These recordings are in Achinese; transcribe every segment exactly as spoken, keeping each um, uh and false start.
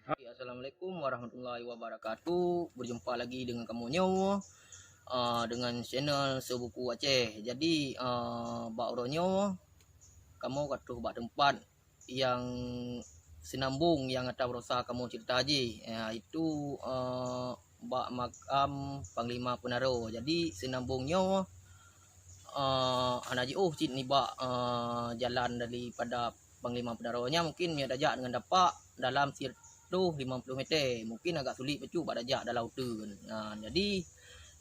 Assalamualaikum warahmatullahi wabarakatuh. Berjumpa lagi dengan kamu nyoe, ah, dengan channel Sebuku Aceh. Jadi, ah, bak uroe nyoe, kamoe ka troh bak teumpat nyang seunambong nyang ata baroesa kamoe ceurita jih, yaitu, eh, bak makam Panglima Peunaro. Jadi, seunambong nyoe, eh, hana jiôh cit nibak, eh, jalan daripada Panglima Peunaro. Nyan mungkin meunyoe tajak deungon tapak dalam siratoh limong ploh meter. Mungkin agak sulit bacut bak tajak dalam uteuen. Nah, jadi,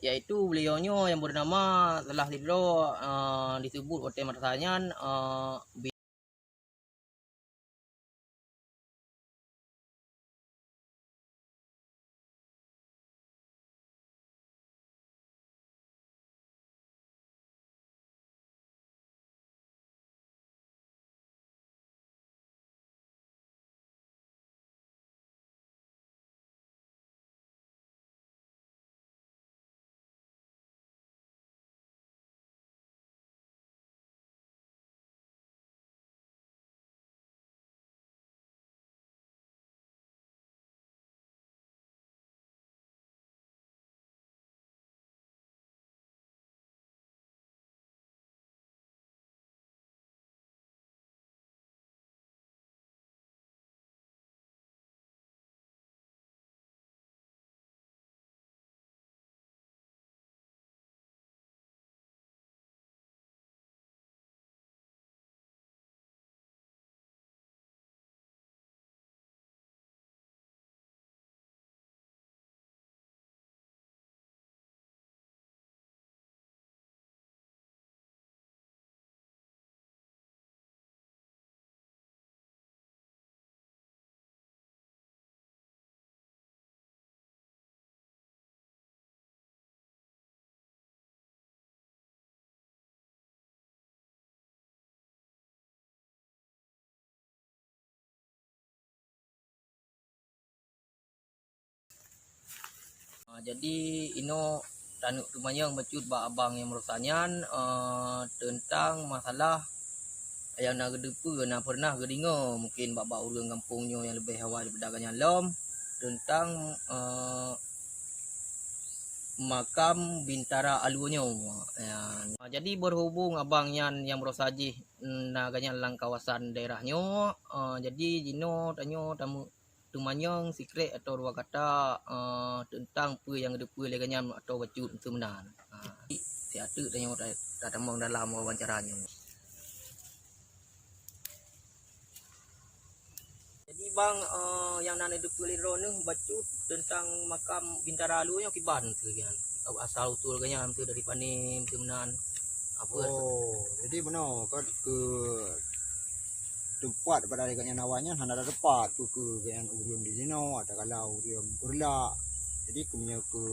yaitu beliau nyoe nyang bernama salah sidroe, eh, disebut watèe masa nyan, eh, Ah, jadi inoe taneuk teumanyong bacut bak abang nyang baroesa nyan, eh, teuntang masalah nyang na geuteupeue, na peureunah geudeungoe mungkin bak-bak ureuëng gampông nyoe nyang leubeh awai daripada gata nyan lom, teuntang, eh, makam Bintara Alue nyoe. Ya, jadi berhubung abang nyan nyang baroesa jih na gata nyan lam kawasan daerah nyoe, eh, jadi jinoe tanyoe tamu teumanyong sikrek atau dua kata, eh, teuntang peue nyang geuteupeue lé gata nyan atau bacut seumeunang. Ha, siat teuk tanyoe ta-, tatamong dalam wawancara nyoe. Jadi bang, eh, nyang na neuteupeue lé droeneuh bacut teuntang makam Bintara Alue nyoe kiban teuh nyan. Asal usul gata nyan teuh dari pané seumeunang. Apa? Oh, jadi meunoe kan keu teumpat pada gata nyan awai nyan hana ada teumpat, keu, keu gata nyan ureuëng di jinoe, ada kala ureuëng beureulah. Jadi keu meunyoe keu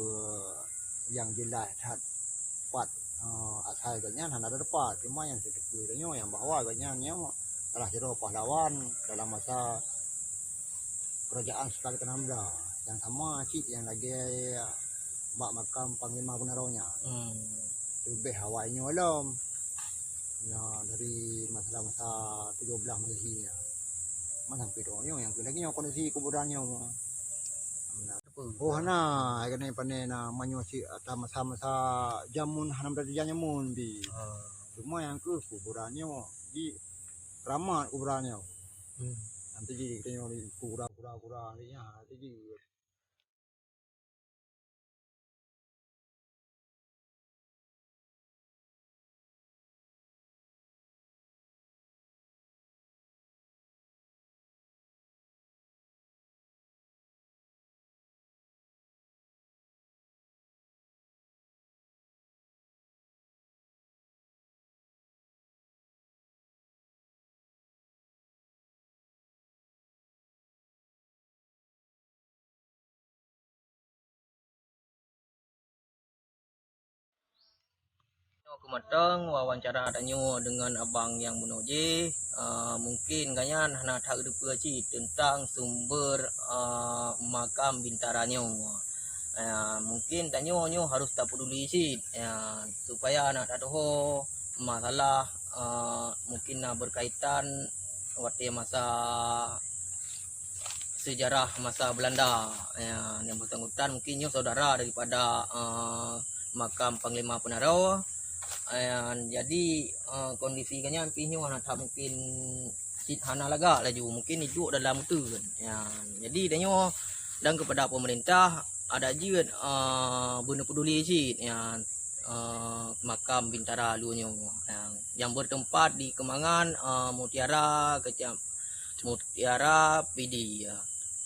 nyang jeulaih that pat, eh, asai gata nyan hana ada teumpat. Cuma nyang siteupeu tanyoe nyang bahwa gata nyan nyoe salah sidroe pahlawan dalam masa Kerajaan Sultan Iskandar Muda, nyang sama cit nyang lagèe bak makam Panglima Beunaro nyan. Hmm. Leubeh awai nyoe lom. Nyoe dari masa-masa tujoh blaih Masehi nyan. Man sampai droe nyoe nyang keu lagèe nyoe kondisi kuburan nyoe. Oh, hana, keuneuk pané na meunyoe cit ata masa-masa jameun hana meudat jameun bi. Ah. Cuma nyang keu kuburan nyoe, di keramat kuburan nyoe. Hmm. Nanti di tanyoe di kura-kura, kura, nanti di Nyoe keumatang wawancara tanyoe deungon abang nyang bunoe jih, eh, mungkin gobnyan hana that geuteupeue cit teuntang sumber, eh, makam Bintara nyoe. Eh, mungkin tanyoe nyoe harôh tapeuduli cit, eh, supaya na tatuho masalah, eh, mungkin na beukaitan watèe masa sejarah masa Belanda. Ya, yang bersangkutan mungkin nyoe saudara daripada uh, makam Panglima Penaro. Ya, jadi uh, kondisi geuhnyan pih nyoe hana that mungkin cit hana lagak laju, mungkin hidup dalam uteuen. Ya, jadi dan nyoe dan kepada pemerintah ada jeuet uh, beuna peduli cit ya uh, makam Bintara Luenyoe yang, yang bertempat di Kemangan uh, Mutiara Kecam Mutiara Pidie.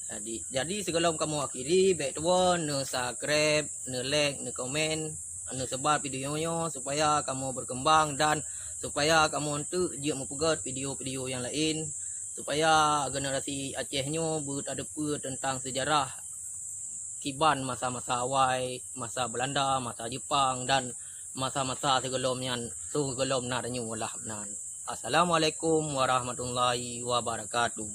Jadi, jadi sebelum kamu akhiri, bèk tuwo neu subscribe, neu like, neu komen, neu sebar video nyoe supaya kamu berkembang dan supaya kamu untuk jeuet meupeugöt video-video yang lain supaya generasi Aceh nyoe beutadeupeu tentang sejarah kiban masa-masa awai, masa Belanda, masa Jepang dan masa-masa sebelum nyan, sebelum na tanyoe lah nan. Assalamualaikum warahmatullahi wabarakatuh.